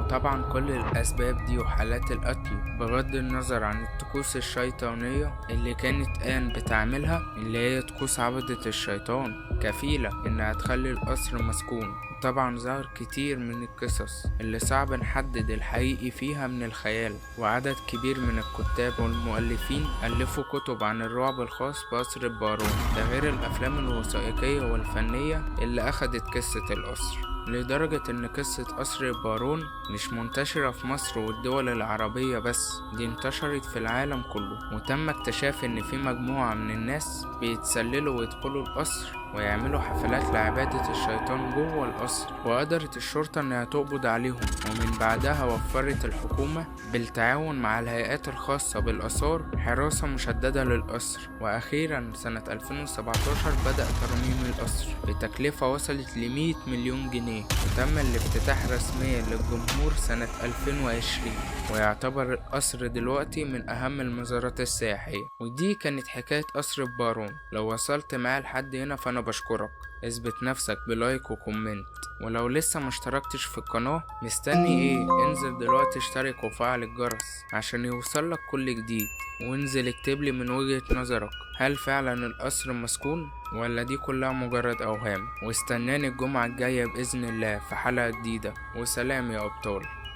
وطبعا كل الأسباب دي وحالات القتل بغض النظر عن الطقوس الشيطانية اللي كانت آن بتعملها، اللي هي طقوس عبدة الشيطان، كفيلة إنها تخلي القصر مسكون. طبعا ظهر كتير من القصص اللي صعب نحدد الحقيقي فيها من الخيال، وعدد كبير من الكتاب والمؤلفين ألفوا كتب عن الرعب الخاص بقصر البارون، ده غير الأفلام الوثائقية والفنية اللي أخدت قصة القصر، لدرجة إن قصة قصر البارون مش منتشرة في مصر والدول العربية بس، دي انتشرت في العالم كله. وتم اكتشاف إن في مجموعة من الناس بيتسللوا ويدخلوا القصر ويعملوا حفلات لعبادة الشيطان جوه القصر، وقدرت الشرطة إنها تقبض عليهم. ومن بعدها وفرت الحكومة بالتعاون مع الهيئات الخاصة بالآثار حراسة مشددة للقصر. وأخيرا سنة 2017 بدأ ترميم القصر بتكلفة وصلت ل100 مليون جنيه، وتم الافتتاح رسميا للجمهور سنة 2020، ويعتبر القصر دلوقتي من أهم المزارات السياحية. ودي كانت حكاية قصر البارون. لو وصلت معايا لحد هنا فأنا بشكرك، اثبت نفسك ب like و comment، ولو لسه مشتركتش في القناة مستني ايه؟ انزل دلوقتي اشترك وفعل الجرس عشان يوصلك كل جديد، وانزل اكتبلي من وجهة نظرك هل فعلا القصر مسكون ولا دي كلها مجرد اوهام. واستناني الجمعة الجاية بإذن الله في حلقة جديدة، وسلام يا أبطال.